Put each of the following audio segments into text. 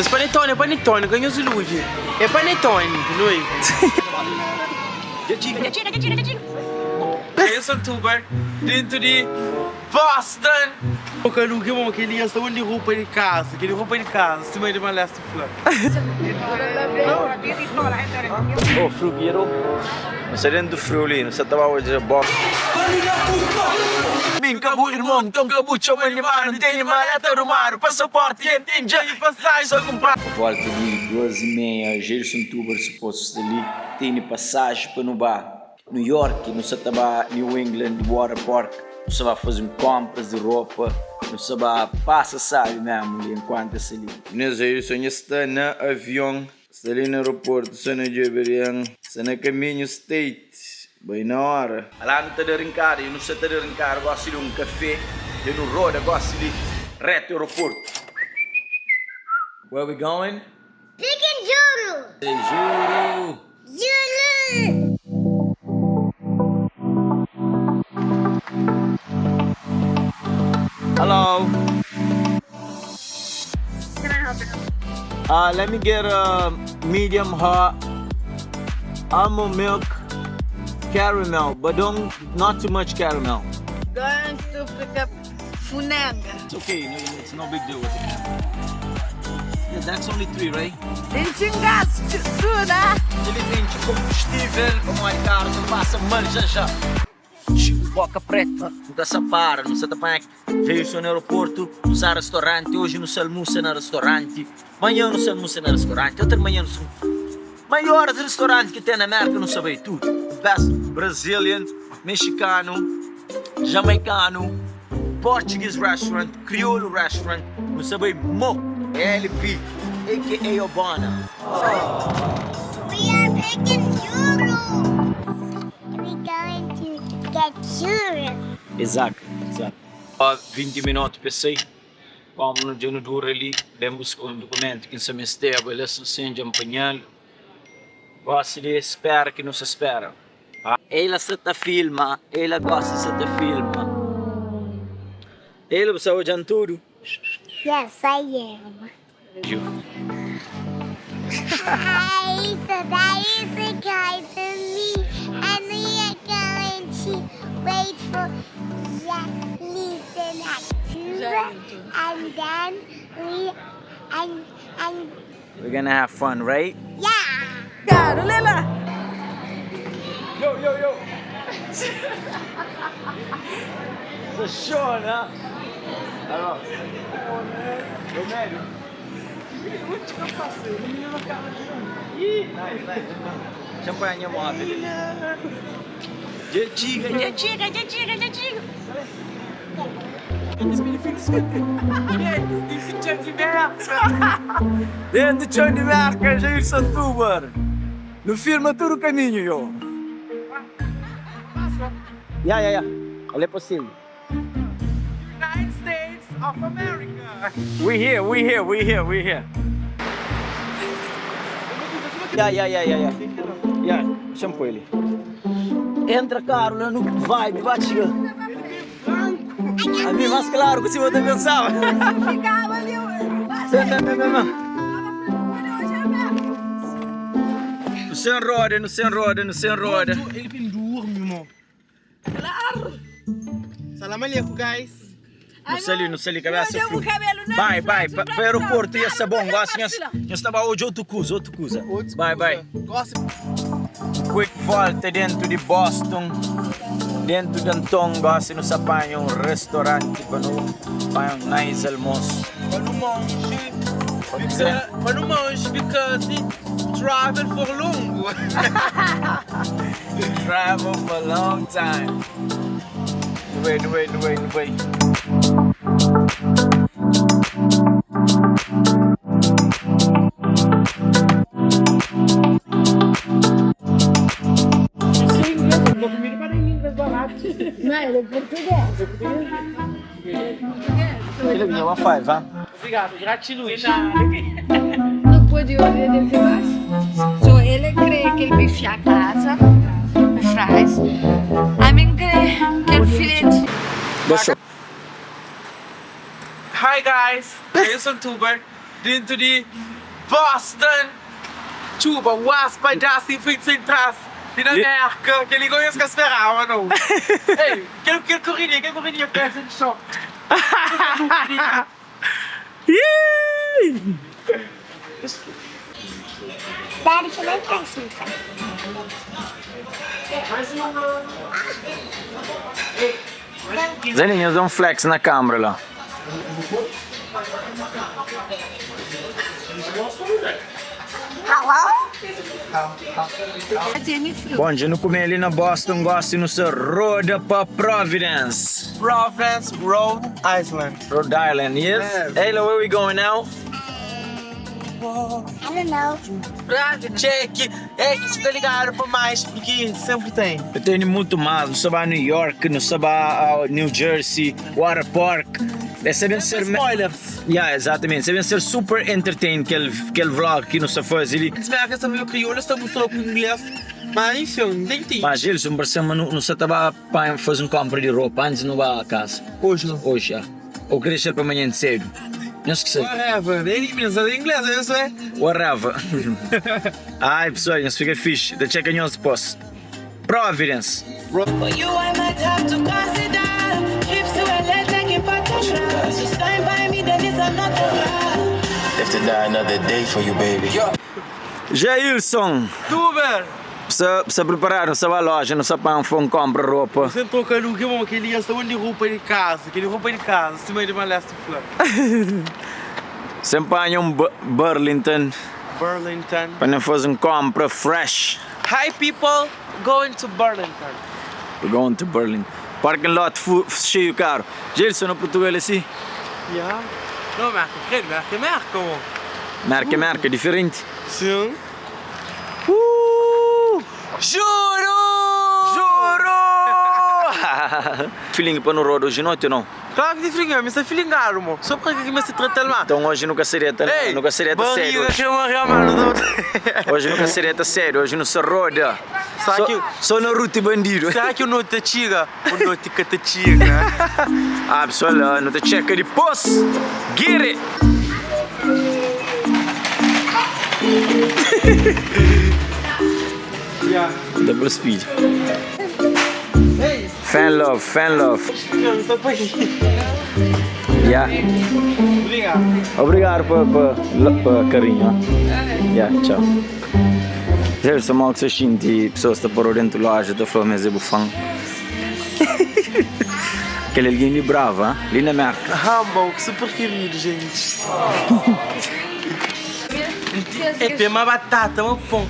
Es panetone é panetone, ka nhos iludi. É panetone, noi. Eu sou tuber dentro di Boston. O kalu ki bom kel-li sta un di roupa di kaza, kel-li roupa di kaza, sima irmã Lester fla. Oh frugueiro, nu sta dentu friu li, nu sta ta ba odja Boston. Mi N ka bu irmon, nton ka bu txoma-m di manu. N tene maleta rumadu, pasaporti N ten dja i pasaji sô kunpradu. Volta di duas i meia, Gilson Tuber supostu sta li, tene pasaji pa nu ba New York, nu sa ta ba New England Water Park, nu sa ba faze un konpras di ropa, nu sa ba pasa sabi memu li enkuantu es sta li. Nha Gilson dja sta na avion. Sta li na aeroportu sa na djobe rian Sta na kaminhu state bai na ora. Ala nu ta da rinkada i nu sa ta da rinkada gosi li un kafe dja nu roda gosi li reto aeroportu. Where we going? Pikin Juru! Juru! Juru! Hello. Can I help you? Let me get a medium hot almond milk caramel, but don't not too much caramel. Going to pick up Funenga. It's okay, no, it's no big deal with the camera. Yeah, that's only 3, right? Enxingas tudo. Ele tem combustível, pamodi carro ta passa mal já já. Chico boka preta, nu ka sa para, nu sa ta panha Veio so na aeroporto, nu sa restaurante Oji nu sa almusa na restaurante Manhã nu sa almusa na restaurante Otra manhã nu sa Maiores restaurante ki ten na Merka nu sa bai tudu The best Brazilian, Mexicano, Jamaicano, Portuguese restaurant, Crioulo restaurant Nu sa bai mo LP, aka Obona. We are picking churros. We going to get churros. Exacto, exacto. Ó, 20 minuto pa sai, como no dja nu dura li, ben buska un documento ki N sa mesteba la, si N dja N panhal. Gosi di spera ki nu sa spera. Ela sa ta filma, ela gosi sa ta filma. Ela bu sa odjan tudu? Yes, I am. Hi, so that is the guy for me, and we are going to wait for Lisa October, and then we and We're gonna have fun, right? Yeah. Caro, Lela. Yo, yo, yo. Xona. Alô. Romero. Ih, nice, nice. Champanhe móvel. Dja txiga, dja txiga, dja txiga, dja txiga. Dentro txon di Merka, Jailson Tuber. Nu filma tudu kaminhu, yo. Ya, ya, ya. El é possível. United States of America. We here, we here, we here, we here. Ya, ya, ya, ya, ya. Ya, xa-m poi li. Entra karu la nu vibe, ba txiga. Ami más klaru ku si bo ta pensaba. Ficava ali. Ben, ben, ben, ben, ben. Nu sen roda, nu sen roda, nu sen roda. Ele bem dorme, irmão. Claro. Salam aleikum, guys. Nu sta li, nu sta li, kabesa Não, flu. o cabelo não. Bai, bai, pa, pa aeroporto ia ser bom. Gosi nhos, nhos ta ba odja otu kuza, otu kuza. Bai, bai. Gosta. Quick volta dentu di Boston, dentu di Anton, gosi nu sa panha un restaurante pa nu panha un nice almoço. Pa nu monge. Pode ser? Pa nu monge because travel for longo. Travel for a long time. Nu bai, nu bai, nu bai, nu bai. Não, ele é português. Ele é uma five, ha? Obrigado, gratiluz. Não pode olhar de mais. So, ele crê que ele bife a casa, fries. A mim crê que ele filete. Deixa. Hi guys, eu sou Tuber. Dentu di Boston, txuba, uás, padás sen frenti sen trás, li na Merka, kel-li gosi es ka speraba nau. Ei, kel kel korridinha, kel korridinha pesa di txon. Daddy, can I try something? Zé nhos da un flex na câmera lá. Bom, dja nu kume li na Boston, gosi nu sa roda pa Providence. Providence, Rhode Island. Rhode Island, yes. Ayla, where we going now? I don't know. Check. É que fica ligado para mais, porque sempre tem. Eu tenho muito mais, não sabe a New York, não sabe a New Jersey, Water Park. É sabem ser Spoilers. Yeah, exatamente. Sabem ser super entertain aquele aquele vlog que não se faz ali. Espera que essa meio crioula está mostrando com inglês. Mas enfim, nem tem. Mas eles não parecem, mas não, não se estava para fazer um compra de roupa antes não vai a casa. Hoje não. Hoje já. Ou queria ser para amanhã de cedo. Não esqueci. Whatever. Nem pensa em inglês, isso é. Whatever. Ai pessoal, não se fica fixe. Da checa nós depois. Providence. For you, I might have to consider trips to LA, taking photographs. You stand by me, then it's another round. Live to die another day for you, baby. Jailson. Tuber. Precisa, precisa preparar, não sabe a loja, não sabe para um compra roupa. Você entrou com o que bom, aquele ia de roupa de casa, aquele roupa de casa, acima de uma leste flor. Sempre apanha um Burlington Burlington. para não fazer um compra fresh. Hi people, going to Burlington. We're going to Burlington. Parking lot cheio caro. Jailson, no Portugal assim? Yeah. Não, merca, credo, merca, merca, mano. Merca, merca, diferente. Sim. Juro! Juro! Feeling para no rodo hoje noite ou não? Claro que tem feeling, mas é feeling caro, mano. Só porque que me se trata mal. Então hoje nunca seria tão, Ei, nunca seria tão sério. barriga Hoje. que eu morri, mano. Hoje nunca seria tão sério, hoje não se roda. Será Só, que- só na ruta bandido. Será que o noite tira? O noite que te tira. Ah, pessoal, não te checa depois. Get it! Yeah. Double speed. Fan love, fan love. Eu não tô aqui. Yeah. Obrigado. Obrigado por, por, por carinho. ó. Yeah, tchau. Zé, mal que você sente pessoas que estão dentro da loja, da falando, mas é bufão. Aquele alguém de bravo, hein? Ali na merca. Humble, super querido, gente. É tem uma batata, uma pão.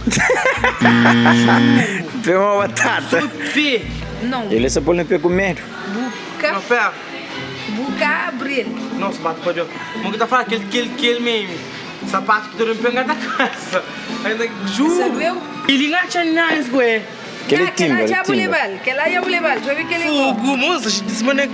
Tem uma batata. P. Não. Ele só põe no pé com medo. Buca, Não, pera. buca abrir. Nossa, bate pode. Mas que tá falando, aquele, aquele, aquele meme. Sapato que tu não pega da casa. Ainda, juro. Sabe Ele engacha nice, güey. Aquele Que lá timba, já timba. levar, que lá já levar. Já vi que ele Fogo, moça, esse mano é.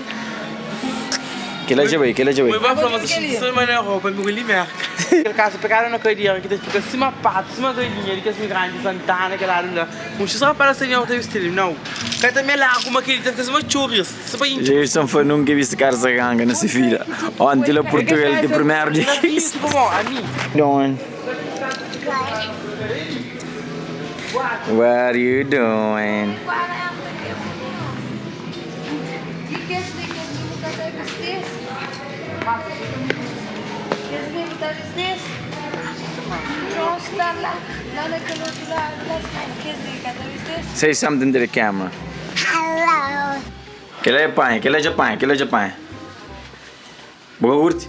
Aquele já veio, aquele já Mas veio. vai falar, mas esse mano é roupa, amigo, ele merca. Aquele caso, pegaram na cadeira que fica acima pato, acima galinha, ele quer se grande, Santana, aquela lá. Um só para senhor tem estilo, não. Cai também lá, como aquele, fica acima churros. Você vai Jailson foi nunca visto cara essa ganga nessa vida. Ontem lá Portugal, de primeiro dia. Isso, como, a mim. Doing? What are you doing? Say something to the camera. Hello. Que lá é pai, que lá é pai, que lá é pai. Boa curte?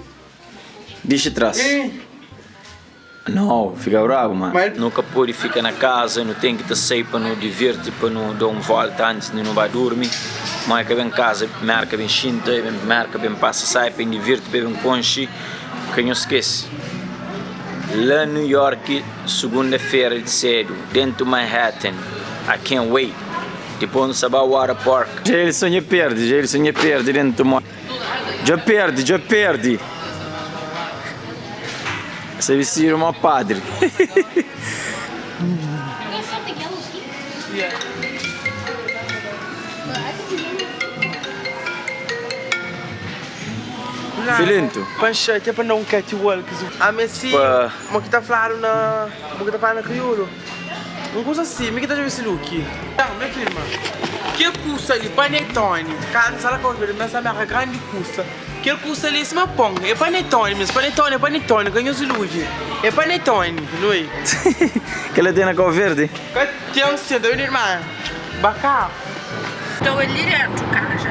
Deixa atrás. Não, fica bravo, mano. Mas- Nunca pude ficar na casa, não tem que te sair para não divertir, para não dar uma volta antes de não vai dormir. Mas que vem casa, marca bem xinta, bem marca bem passa, sai, bem diverte, bem conche, que não esquece. Lá em New York, segunda-feira de cedo, dentro de Manhattan. I can't wait. Depois no Sabá Water Park. Já ele sonha perde, já ele sonha perde dentro do Já perde, já perde. Você vestir uma padre. You guys have the yellow key? Filintu. Pa nxatia pa nda un catwalk. Ami si Pa. Mo ki ta fladu na Mo ki ta fladu na kriolu Un kusa si Mi ki ta djobe si look Nha firma Kel kusa li panetone Kantu sala ka obi Mesa merka grandi kusa Kel kusa li é sima pon É panetone mesmu Panetone é panetone Ka nhos iludi É panetone Lui. Kel-la ten na Kau Verdi? Ka ten sin Ta bende ma Baka. Sta ali dentro kaja.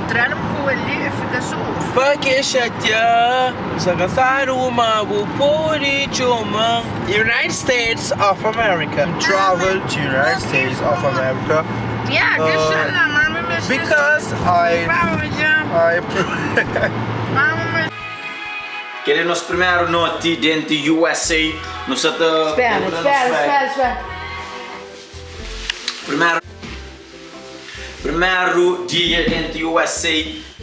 Entrando ku ali e fika so osu. Pa ke xatia N sta kansadu ma bu pode txoma-m. United States of America. Travel to United States of America. Ya, dexa la, mami meste. Because I I Mami meste. Kel é nos primeru noti dentu USA. Nu sa ta. Spera, spera, spera, spera. Primeru Primeru dia dentu USA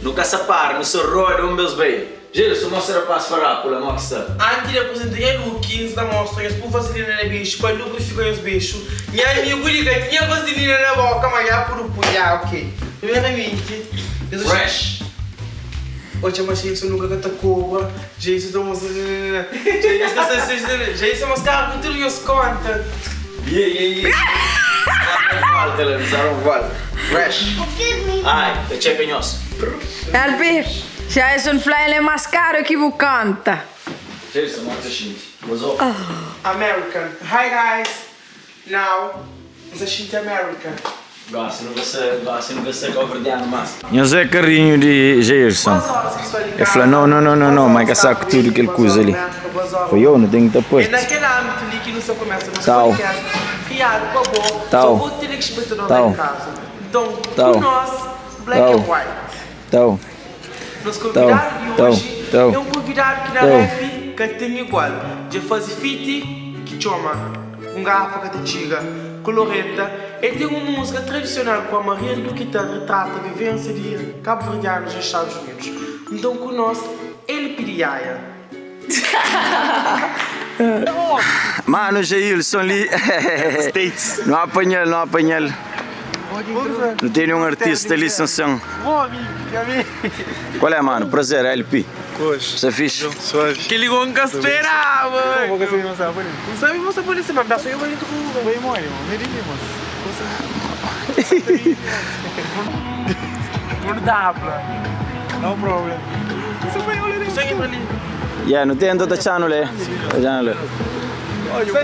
Nu ka sa para, nu sa roda un bes bai Gilson, mostra rapaz farápula mo ki sta. Anti di aprizenta nha look, N sta mostra nhos pur vaselina na bexu pa lubrifika nhos bexu. Nha amigu li ka tinha vaselina na boka ma nha pudu pui. Ya ok. Primeramenti, nhos oxa. Fresh. Odja ma Jason nunka ka ta kobra. Jason ta mostra. Jason ka sa Jason mas karu ki tudu nhos konta. Ye ye ye. Dá um volta la, dá um volta. Fresh. Ai, ta txeka nhos. LP, Jason fla el é mas karu ki bu konta. Jason, mo ta xinti? Gozou? American. Hi guys. Now, N sa xinti American. Gosi nu ka sa, gosi nu ka sa kauverdianu mas. Nhos é karinhu di Jairson. E fla, No, no, no, no, no, ma e ka sa ku tudu kel kuza li. Fla, Yo, nu ten ki ta É parti. naquele âmbito ali que nós começa nosso Tau. podcast criado pa bo, Tau. pa bo telespectador lá Tau. em casa. Então, Tau. ku nós, Black Tau. and White. Tau. Nosso convidado de Tau. hoje Tau. é um convidado que na Tau. rap ka tem igual. Dja faze feat ki txoma Un Garrafa Ka Ta Txiga, ku Loreta. El tem um música tradicional ku Amarildo ki ta retrata vivência di cabo-verdianos na Estados Unidos. Então ku nós, El Pidi Yaya. Mano, Jailson li. States. Nu apanha-l, nu apanha-l. Nu tene un artista li, Sansan. Qual é, mano? Prazer, LP. Coxa. Você é fixe? Suave. Que ligou nunca esperava. Vou conseguir mostrar por Não sabe mostrar por isso, mas dá só eu bonito com Vai embora, irmão. Me liga, moço. Mordabla. No problem. Você vai olhar Sangue pra ali. Yeah, nu tenta ta txanu le. Ta txanu le. Olha, o